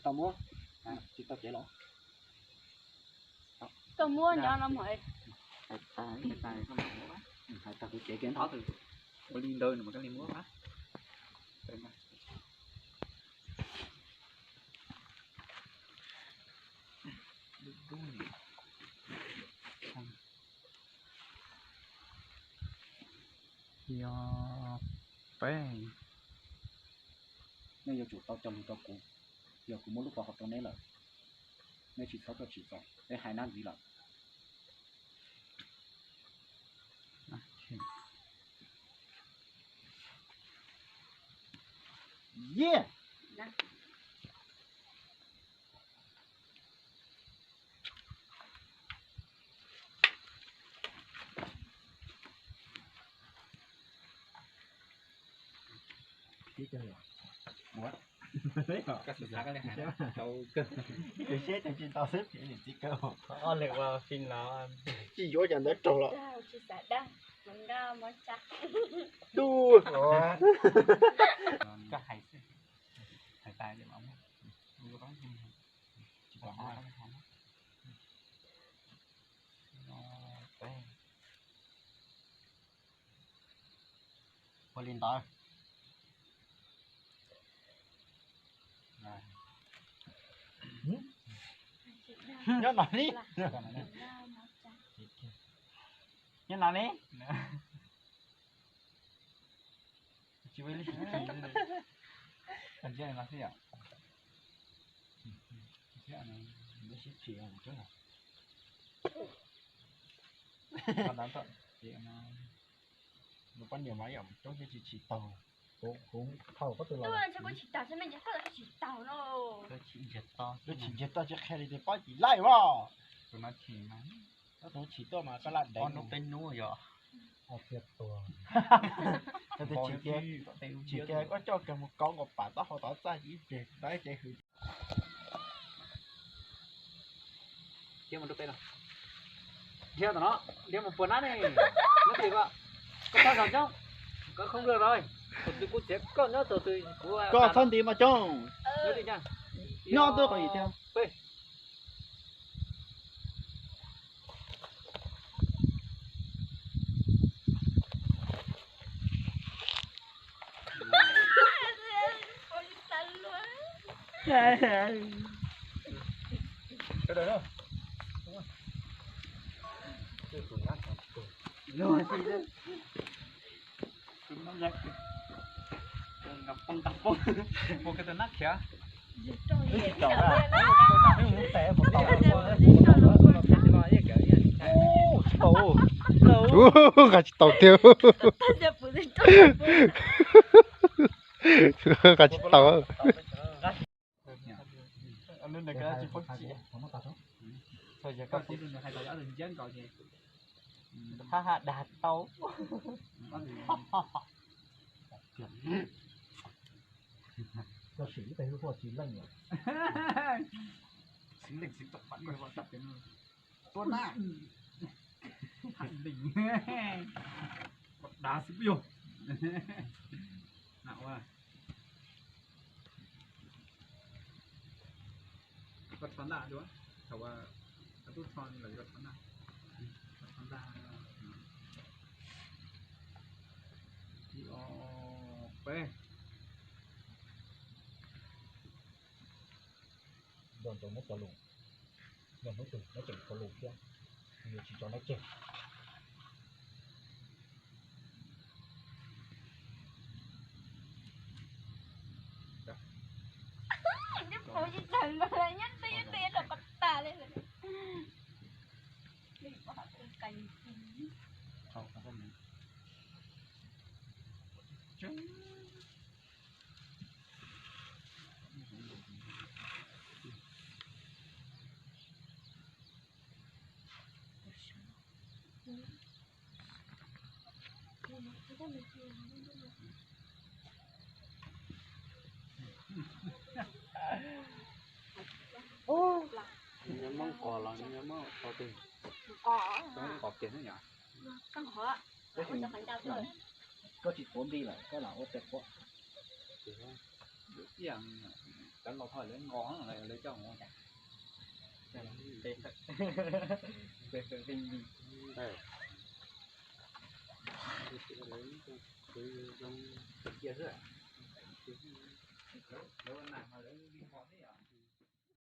Tau muab, tsis tau cev los. Koj muab nyob no mog. Hais tag kuv cev kiag ntawd. Ua li ntawd no mas koj li muab. Yog peb, nej yuav tsum tau cog lus rau kuv. Yog kuv muab lub pov haum rau neb lawm, neb tsis txhob tuaj tsim txom, neb hais nab ntxiv lawm. Yej. Tsis yuav cov ntawd raug los. Dub. Ua li ntawd. Nyob no li. Nyob no li. Tsis ua li. Nyob no xwb yom. Sib tsis. Nws poj niam mas yom, coob thiab tsis tsis taug. Kuv thaum koj tus los tsis taug, tsis taug no. Tsis ntsiag to tsis qhia li tias pob tsis laij os. Tus no chim mas, koj tus chim tuaj mas koj laj deev. Ob hnub peb hnub yom. Tus chim kiag, chim kiag koj coj kiag mus kauv nkaus pam taub hau tod txaj ib pliag, tau ib ce hws. Liab tom no, liab mus puas nab ne, nab tim ko, koj pab zog coob, koj khoob nplaj rau, tus twg kuj txiav koj nyob tus twg kuv. Koj txhob nti mas coob. Nyob twb qhov yim thiab. Nqa tsis tau tiag. Nqa tsis tau. Dag tau. Koj sim ib teg lub huaj tsis leej lawm. Xwb leej xwb tau pam koj tua na. Dag xwb puj yog. Koj rho ntaj dua, thaum ua tub rho los koj rho ntaj, rho ntaj. Ib ob peb. Nco ntsoov muab cov lus, yog hnub twg neb tseem thua lus thiab, nws yuav tsis tso neb tseg. Nyob Hmoob Kos los nyob Hmoob qhov twg? Kos kiag xwb yom. Koj tsis tuav nti lawm koj lam ua tes quav. Tiag, cov laus ho lawv nqos, lawv coj mus cas. Peb, peb, peb, lawv, lawv, lawv, lawv,